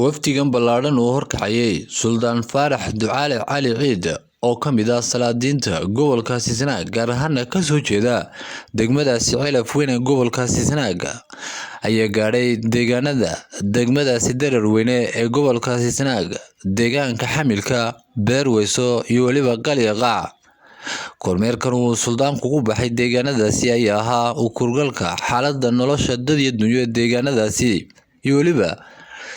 Wafdigan ballaadhan uu horkacayay Suldaan Faarax Ducaale Cali Ciid oo ka mid ah salaadiinta gobolkaasi Sanaag, gaar ahaana ka soo jeeda degmadaasi Celaf Weyn ee gobolkaasi Sanaag, ayaa gaadhay deegaanada degmadaasi Dararweyne ee gobolkaasi Sanaag, deegaanka Xamilka, Beerweyso iyo weliba Qalya Qaac. Kormeerkan uu suldaanku ku baxay deegaanadaasi ayaa ahaa u kurgalka xaaladda nolosha dad iyo dunyo ee deegaanadaasi iyo weliba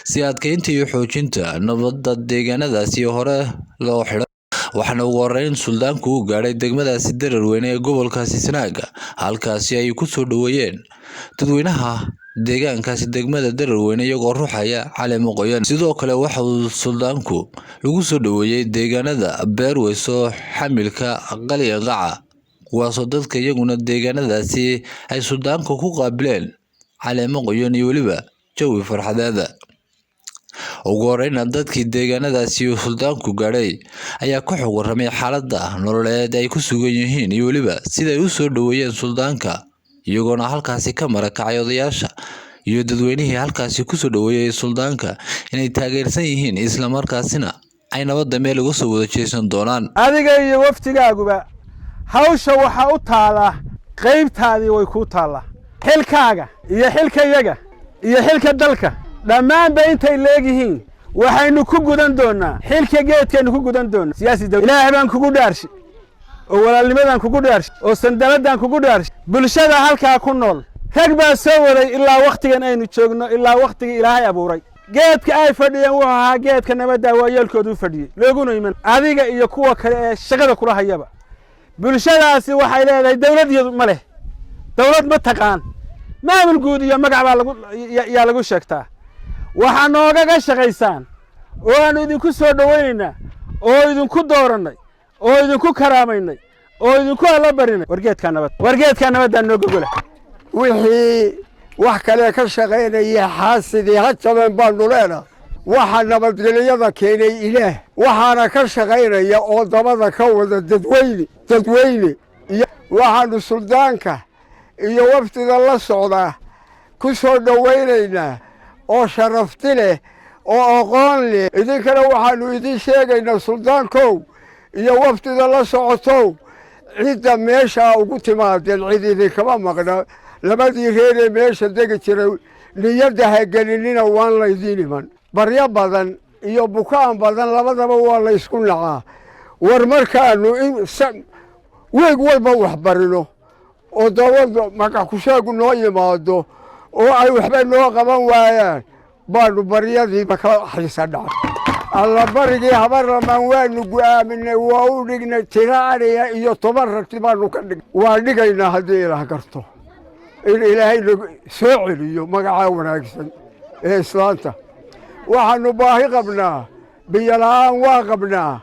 si adkeynta iyo xoojinta nabadda deegaanadaasi hore loo xidhay. Waxaana ugu horeyn suldaanku uu gaadhay degmadaasi Dararweyne ee gobolkaasi Sanaag, halkaasi ay ku soo dhaweeyeen dadweynaha deegaankaasi degmada Dararweyne iyagoo ruxaya caleemo qoyan. Sidoo kale waxa uu suldaanku lagu soo dhaweeyey deegaanada Beerweyso, Xamilka, Qalya Qaca, kuwaasoo dadka iyaguna deegaanadaasi ay suldaanka ku qaabileen caleemo qoyan iyo weliba jawi farxadeed. Ugu horeyna dadkii deegaanadaasi uu suldaanku gaadhay ayaa ka xog warramay xaaladda nololeed ay ku sugan yihiin iyo weliba sida ay u soo dhaweeyeen suldaanka, iyagoona halkaasi ka marakacay odayaasha iyo dadweynihii halkaasi ku soo dhaweeyey suldaanka inay taageersan yihiin, isla markaasina ay nabadda meel uga soo wada jeesan doonaan. Adiga iyo wafdigaaguba hawsha waxaa u taallaa, qaybtaadii way kuu taallaa. Xilkaaga iyo xilkayaga iyo xilka dalka dhammaanba intay leegyihiin waxaynu ku gudan doonnaa xilka geedkaynu ku gudan doonnaa. Siyaasi, Ilaahay baan kugu dhaarshi oo walaalnimadan kugu dhaarshi oo sandaladdan kugu dhaarshi. Bulshada halkaa ku nool rag baa soo waday ilaa wakhtigan aynu joogno, ilaa wakhtigii Ilaahay abuuray. Geedka ay fadhiyeen wuxuu ahaa geedka nabadda, waayeelkoodu u fadhiyey looguna iman adiga iyo kuwa kale ee shaqada kula hayaba. Bulshadaasi waxay leedahay dawlad iyadu ma leh, dawlad ma taqaan, maamul guud iyo magac baa lagu yaa lagu sheegtaa. Waxaa noogaga shaqaysaan oo aanu idinku soo dhowaynaynaa oo idinku doorannay oo idinku karaamaynay oo idinku alla barinay. Wargeedkaa nabad, wargeedkaa nabaddaa noo gogola. Wixii wax kale ka shaqaynaya xaasidii ha jabeen baanu leenahay. Waxaa nabadgelyada keenay Ilaah, waxaana ka shaqaynaya oo dabada ka wada dadweyne. Iyo waxaannu suldaanka iyo wafdida la socdaa ku soo dhowaynaynaa oo sharafti leh oo aqoon leh. Idinkana waxaannu idiin sheegaynaa, suldaankow iyo wafdida la socotow, cidda meeshaa ugu timaadeen cid idinkama maqna. Labadii reeree meesha degi jiray niyadda ha gelinina, waan laydiin iman. Baryo badan iyo bukaan badan labadaba waa laysku nacaa. War markaannu in weeg walba wax barino oo dawladda magac kusheegu noo yimaado oo ay waxba noo qaban waayaan baanu baryadiiba ka xiisa dhaca. Allabarigii Habarlamaan waanu go'aaminay, waa u dhignay tiro adhiya iyo 10 ragti baanu ka dhig. Waan dhigaynaa haddii Ilaah garto in Ilaahay soo celiyo magacaa wanaagsan ee islaanta. Waxaannu baahi qabnaa, biyo la'aan waa qabnaa,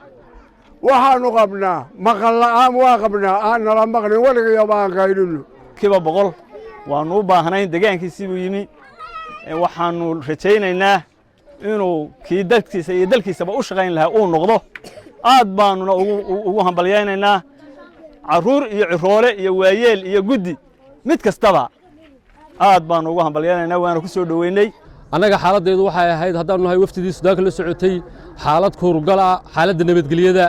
waxaannu qabnaa maqal la'aan waa qabnaa, aan nala maqlin weligayaba aan qaylino. Kiiba 100 waannu u baahnayn. Degaankiisii buu yimi. Waxaannu rajaynaynaa inuu kii dadkiisa iyo dalkiisaba u shaqayn lahaa uu noqdo. Aad baannuna ugu hambalyaynaynaa. Carruur iyo ciroole iyo waayeel iyo guddi mid kastaba aad baannu ugu hambalyaynaynaa, waana ku soo dhoweynay. Annaga xaaladdeedu waxay ahayd, haddaanu nahay wafdidii sudaanka la socotay, xaalad kuurgala xaaladda nabadgelyada,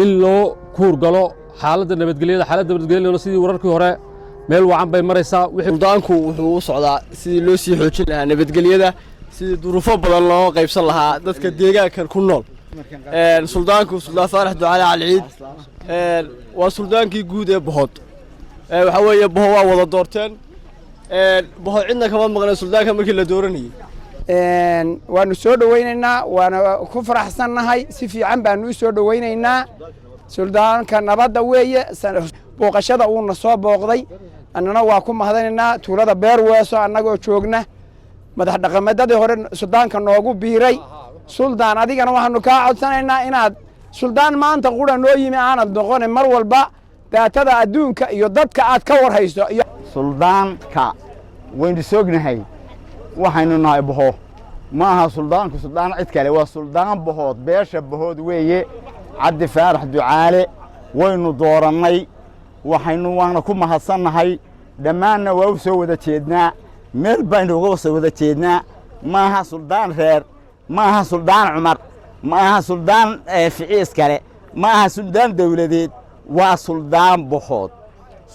in loo kuurgalo xaaladda nabadgelyada. Xaaladda nabadgelyadana sidii wararkii hore meel wacan bay maraysaa. Suldaanku wuxuu u socdaa sidii loo sii xoojin lahaa nabadgelyada, sidii duruufo badan loo qaybsan lahaa dadka deegaankan ku nool. Suldaanku, Suldaan Faarax Ducaale Cali Ciid, waa suldaankii guud ee Bohod. Waxaa weeye Boho waa wada doorteen, Boho cidna kama maqneen suldaanka markii la dooranayey. Waanu soo dhowaynaynaa, waana ku faraxsannahay, si fiican baanu u soo dhowaynaynaa. Suldaanka nabadda weeye. Booqashada uuna soo booqday annana waa ku mahadanaynaa. Tuulada Beerweeso annagoo joogna, madax dhaqameedadii hore suldaanka noogu biiray. Suldaan, adigana waxaanu kaa codsanaynaa inaad suldaan maanta qura noo yimi aanad noqone, mar walba daatada adduunka iyo dadka aad ka warhayso iyo Suldaanka waynu soognahay, waxaynu nahay Boho. Ma aha suldaanku suldaan cid kale, waa suldaan Bohood, beesha Bohood weeye. Cabdi Faarax Ducaale waynu doorannay, waxaynu waana ku mahadsannahay. Dhammaanna waa u soo wada jeednaa, meel baynu uga soo wada jeednaa. Maaha suldaan reer. Ma aha Suldaan Cumar, ma aha suldaan ficiis kale, ma aha suldaan dawladeed, waa suldaan Bahood,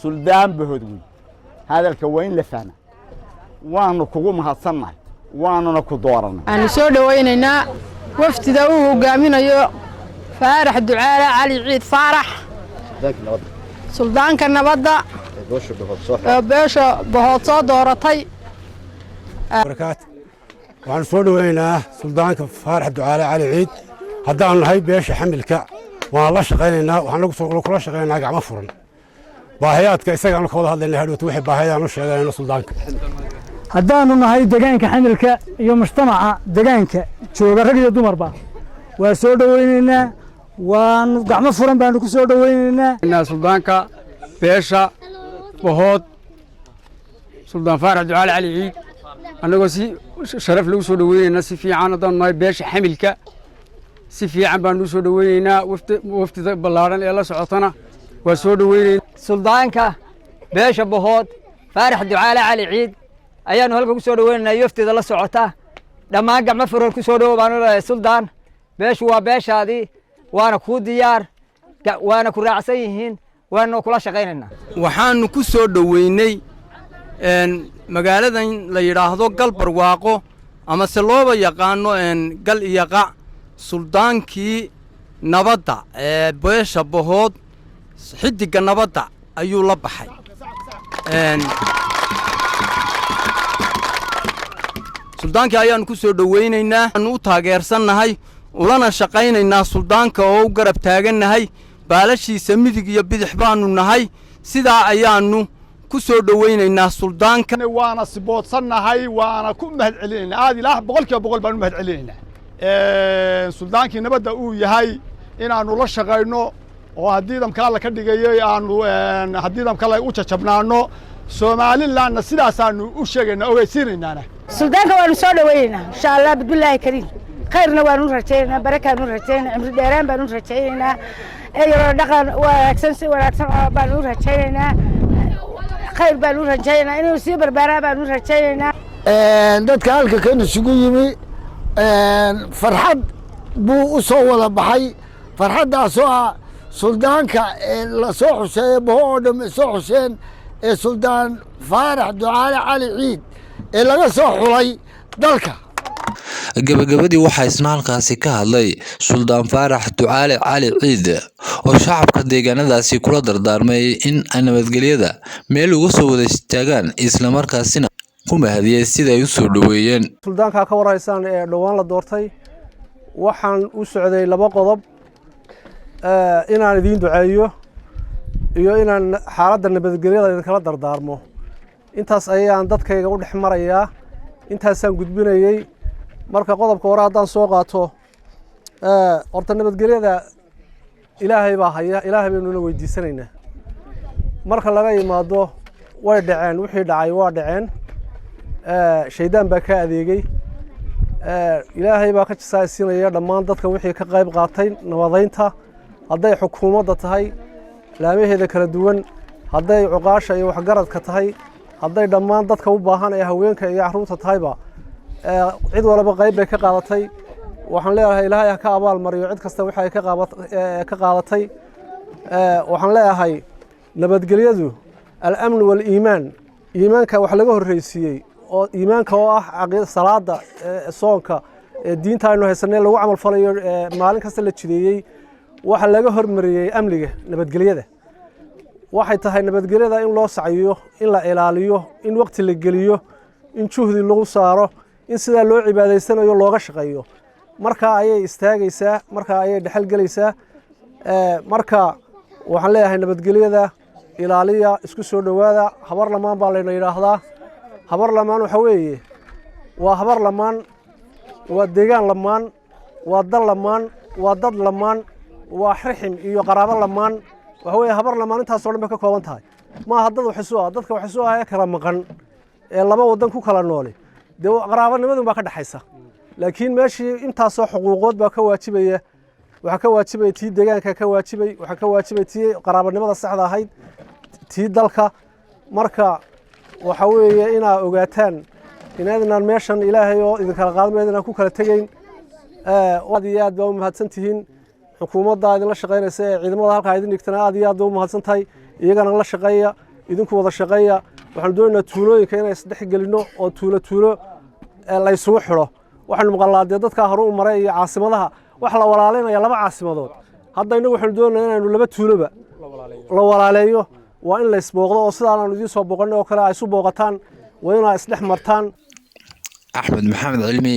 suldaan Bahood wey. Hadalka waa in la fahma. Waanu kugu mahadsannahay, waanuna ku doorannay. Waxaanu soo dhowaynaynaa wafdida uu hogaaminayo Faarax Ducaale Cali Ciid Faarax, suldaanka nabadda oo beesha Bahood soo dooratay. Barakaat. Waxaanu soo dhoweynaynaa Suldaanka Faarax Ducaale Cali Ciid. Haddaanu nahay beesha Xamilka, waan la shaqaynaynaa, waxaan kula shaqaynaynaa gacmo furan. Baahiyaadka isagaanu ka wada hadlaynaa hadhowta, wixii baahiyadaanu sheeganayno suldaanka. Haddaanu nahay degaanka Xamilka iyo mujtamaca degaanka jooga, rag iyo dumarba waa soo dhoweynaynaa, waanu gacmo furan baanu ku soo dhoweynaynaa. Suldaanka beesha Bahood, Suldaan Faarax Ducaale Cali Ciid, annagoo si sharaf lagu soo dhoweynaynaa si fiican. Haddaanu nahay beesha Xamilka, si fiican baanu u soo dhoweynaynaa. Wafdida ballaadhan ee la socotana waa soo dhoweynayna. Suldaanka beesha Bahood Faarax Ducaale Cali Ciid ayaanu halka ku soo dhoweynaynaa, waftida la socota dhammaan. Gacmo furan ku soo dhowo baanu leeyahay suldaan. Beeshu waa beeshaadii, waana kuu diyaar, waana ku raacsan yihiin, waana kula shaqaynaynaa. Waxaannu ku soo dhoweynay magaaladan la yidhaahdo Gal Barwaaqo, amase looba yaqaano Gal iyo Qac, suldaankii nabadda ee beesha Bahood. Xiddigga nabadda ayuu la baxay. Suldaankii ayaannu ku soo dhoweynaynaa, aanu u taageersannahay, ulana shaqaynaynaa suldaanka oo u garab taagannahay. Baalashiisa midig iyo bidix baannu nahay. Sidaa ayaannu ku soo dhoweynaynaa suldaanka. Waana siboodsannahay, waana ku mahad celinaynaa aad ilaa 100% baan u mahad celinaynaa. Suldaankii nabadda uu yahay inaannu la shaqayno oo haddii damka Alla ka dhigayay aanu haddii damka le u jajabnaano. Somalilandna sidaasaanu u sheegaynaa, ogeysiinaynaana. Suldaanka waanu soo dhoweynaynaa, insha Allah bismillaahi kariim. Khayrna waanu rajaynaynaa, barakaanu rajaynaynaa, cimri dheeraan baanu rajaynaynaa, eyaroo dhaqan wanaagsan, si wanaagsan baanu rajaynaynaa, khayr baanu rajaynaynaa, inuu sii barbaaraa baanu rajaynaynaa. Dadka halka kan isugu yimi farxad buu u soo wada baxay, farxaddaasoo ah suldaanka la soo xuseeye, Baho oo dham soo xuseen, ee Suldaan Faarax Ducaale Cali Ciid ee laga soo xulay dalka. Gabagabadii waxaa isna halkaasi ka hadlay Suldaan Faarax Ducaale Cali Ciid oo shacabka deegaanadaasi kula dardaarmay in ay nabadgelyada meel uga soo wada istaagaan, islamarkaasina ku mahadiyey sida ay u soo dhoweeyeen. Suldaankaa ka warhaysaan ee dhowaan la doortay, waxaan u socday laba qodob: inaan idiin duceeyo iyo inaan xaaladda nabadgelyada idinkala dardaarmo. Intaas ayaan dadkayga u dhex marayaa, intaasaan gudbinayey. Marka qodobka hore haddaan soo qaato, horta nabadgelyada Ilaahay baa haya, Ilaahay baynuna weydiisanaynaa. Marka laga yimaado, way dhaceen wixii dhacay, waa dhaceen, shaydaan baa ka adeegay, Ilaahay baa ka jasaaysiinaya dhammaan dadka wixii ka qayb qaatay nabadaynta, hadday xukuumadda tahay laamaheeda kala duwan, hadday cuqaasha iyo waxgaradka tahay, hadday dhammaan dadka u baahan ee haweenka iyo carruurta tahayba, cid walba qayb bay ka qaadatay. Waxaan leeyahay Ilaahay ha ka abaal mariyo cid kasta waxa ay ka qaadatay. Waxaan leeyahay nabadgelyadu الأمن والإيمان, iimaanka wax laga horreysiiyey oo iimaanka oo ah salaada, soonka, diinta aynu haysanay lagu camal falayo, maalin kasta la jideeyey, waxa laga hormariyey amniga, nabadgelyada. Waxay tahay nabadgelyada in loo sacyiyo, in la ilaaliyo, in waqti la geliyo, in juhdi lagu saaro, in sidaa loo cibaadaysanayo looga shaqeeyo. Markaa ayay istaagaysaa, markaa ayay dhexal gelaysaa. Marka waxaan leeyahay nabadgelyada ilaaliya, isku soo dhowaada. Habar lamaan baa layna yidhaahdaa. Habar lamaan waxa weeye waa habar lamaan, waa deegaan lamaan, waa dal lamaan, waa dad lamaan, waa rixim iyo qaraabo lamaan. Waxa weeye habar lamaan intaasoo dhan bay ka kooban tahay. Maaha dad wax isu ah, dadka wax isu ah ee kala maqan ee laba waddan ku kala nooli, dee qaraabanimadun baa ka dhexaysa. Laakiin meeshii intaasoo xuquuqood baa ka waajibaya. Waxaa ka waajibaya tii deegaanka ka waajibay, waxaa ka waajibay tii qaraabanimada saxda ahayd, tii dalka. Marka waxa weeye inaa ogaataan inaadnaan meeshan Ilaahay oo idinkala qaadmayd inaan ku kala tegayn. Aad iyo aad baa u mahadsan tihiin. Xukuumadda idinla shaqaynaysa ee ciidamada halkaa idin dhigtana aad iyo aad baa u mahadsan tahay. Iyagana la shaqeeya, idinku wada shaqeeya. Waxaanu doonaynaa tuulooyinka inay isdhex gelinno oo tuulo tuulo la isugu xidho. Waxaanu maqalnaa dee dadkaa hore u maray iyo caasimadaha waxa la walaalinaya laba caasimadood. Hadda innagu waxaanu doonaynaa inaynu laba tuuloba la walaaleeyo. Waa in la isbooqdo oo sidaan aanu idiin soo booqanay oo kale ay isu booqataan. Waa inaa isdhex martaan. Axmed Maxamed Cilmi,